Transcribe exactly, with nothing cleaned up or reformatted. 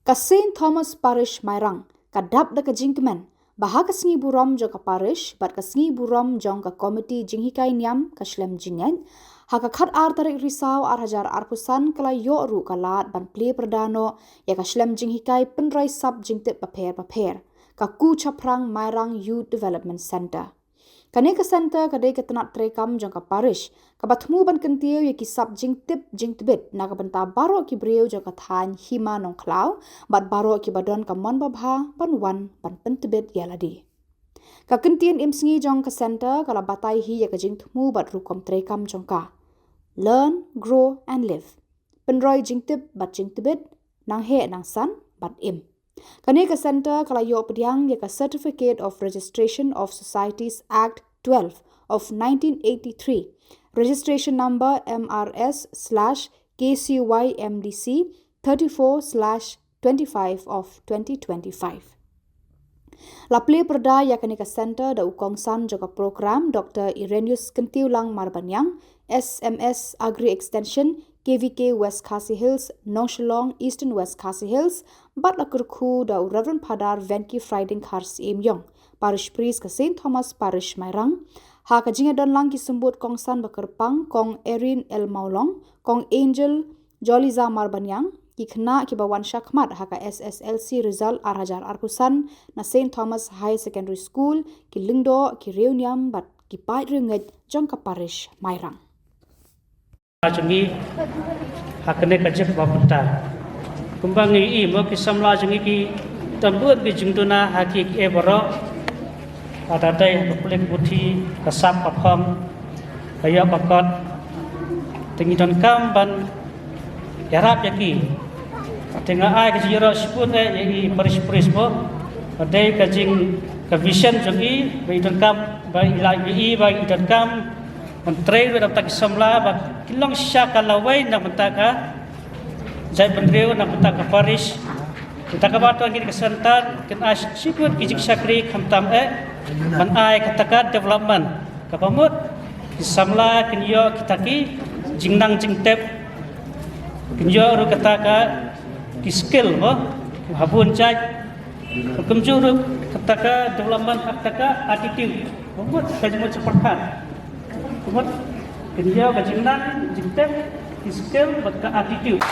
Ka St Thomas Parish Mairang ka dap da ka jingkmen ba ha ka sngi burom jong ka parish bad ka sngi burom jong ka komiti jinghikai niam ka shlem jingngeit, ha ka khatar tarik Risaw arhajar arphew san ka la ïoh ruh ka lad ban plie pyrda noh ïa ka shlem jinghikai pynroi sap jingtip bapher bapher, ka Ku Chaphrang Mairang Youth Development Centre. Kane ka centre ka dei ka tnat treikam jong ka parish kaba thmu ban kyntiew ïa ki sap jingtip jingtbit na ka bynta baroh ki briew jong ka thaiñ Hima Nongkhlaw bad baroh kiba don ka mon babha ban wan ban pyntbit ïa lade. Ka kyntien imsngi jong ka centre ka la batai hi ïa ka jingthmu bad rukom treikam jong ka: Learn, Grow and Live. Pynroi jingtip bad jingtbit, nang heh nang san bad im. Kane ka centre ka la ïoh pdiang ïa ka Certificate of Registration of Societies Act twelve of nineteen eighty-three, registration number M R S slash K C Y M D C thirty-four slash twenty-five of twenty twenty-five. La plie pyrda ïa kane ka centre da u kongsan jong ka program, Dr Irenaeus Kyntiewlang Marbaniang, S M S Agri Extension, K V K West Khasi Hills, Nongshillong, Eastern West Khasi Hills, bad la kyrkhu da u Reverend Phadar Venki Frieding Kharsyiemïong, Parish Priest ka St Thomas Parish Mairang. Ha ka jingïadonlang ki symbud kongsan ba kyrpang, Kong Erin L Mawlong, Kong Angel Joliza Marbaniang, ki khynnah kiba wan shakhmat ha ka S S L C result arhajar arphew san na St Thomas Higher Secondary School, ki lyngdoh, ki riewniam bad ki paid riewngeit jong ka parish Mairang. Jong ngi ha kane ka jingpynbynta. Kumba ngi i mo ki samla jong ngi ki tam bun ki jingduna ha ki ki e baroh. Ada dei ha ka plik buti ka sap ka phong ka ïoh ka kot. Te ngi donkam ban ïarap ïa ki. Te nga ai ka jingïaroh shibun eh ïa i parish priest mo. Ka dei ka jing ka vision jong i ba i donkam ba i la i ba i donkam ban trei ruh na bynta ki samla ba kin long shisha ka lawei na bynta ka jaitbynriew na bynta ka parish. Bynta kaba to ngi ka centre kin ai shibun ki jingshakri khamtam eh ban ai kata ka development kaba mut ki samla kin ïoh kita ki jingnang jingtip, kin ïoh ruh kata ka ki skill mo ha bun jait. Kumjuh ruh kata ka development ha kata ka attitude. Kumut ka jingmut jingpyrkhat. Kumut kin ïoh ka jingnang jingtip, ki skill bad ka attitude.